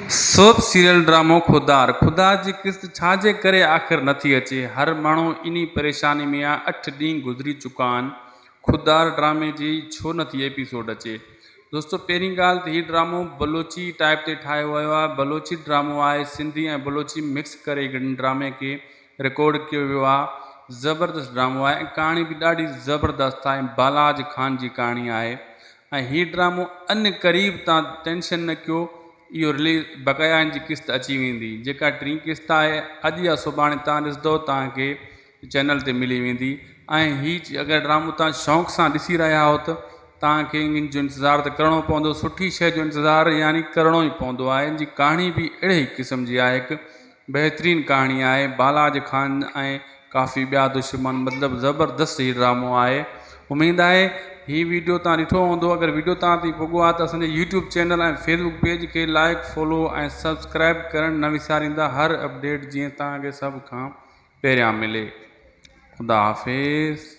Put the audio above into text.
Soap serial ڊرامو خوددار خدا جي قسط ڇا جي ڪري آخر نٿي اچي هر ماڻهو انهي پريشاني ۾ آ اٺ ڏينهن گذري چڪا آهن خوددار ڊرامي جي ڇو نٿي ايپيسوڊ اچي دوستو پهرين ڳالهه ته هي ڊرامو بلوچي ٽائپ تي ٺاهيو ويو آهي بلوچي ڊرامو آهي سنڌي ۽ بلوچي مڪس ڪري هڪ ڊرامي کي رڪارڊ ڪيو ويو آهي زبردست ڊرامو آهي ۽ ڪهاڻي به ڏاڍي زبردست آهي بالاج خان جي ڪهاڻي آهي ۽ هي ڊرامو ان قريب تان ٽينشن نه ڪيو اهو رليز بقايا ان جي قسط اچي ويندي جيڪا ٽين قسط آهي اڄ يا سڀاڻي تان ڏسندو تان کي چينل تي ملي ويندي ۽ هي اگر ڊرامو تان شوق سان ڏسي رهيا آهيو ته تان کي ان جو انتظار ته ڪرڻو پوندو سٺي شيء جو انتظار يعني ڪرڻو ئي پوندو آهي ان جي ڪهاڻي به اهڙي ئي قسم جي آهي هڪ بهترين ڪهاڻي آهي بالاج خان ۽ ڪافي ٻيا دشمن مطلب زبردست هي ڊرامو آهي اميد آهي هي ويڊيو تان ڏٺو هوندو اگر ويڊيو تان تائين پڳو آهي ته اسان جي يوٽيوب چينل ۽ فيسبوڪ پيج کي لائڪ فالو ۽ سبسڪرائب ڪرڻ نه وساريندا هر اپڊيٽ جيئن تان کي سڀ کان پهريان ملي خدا حافظ.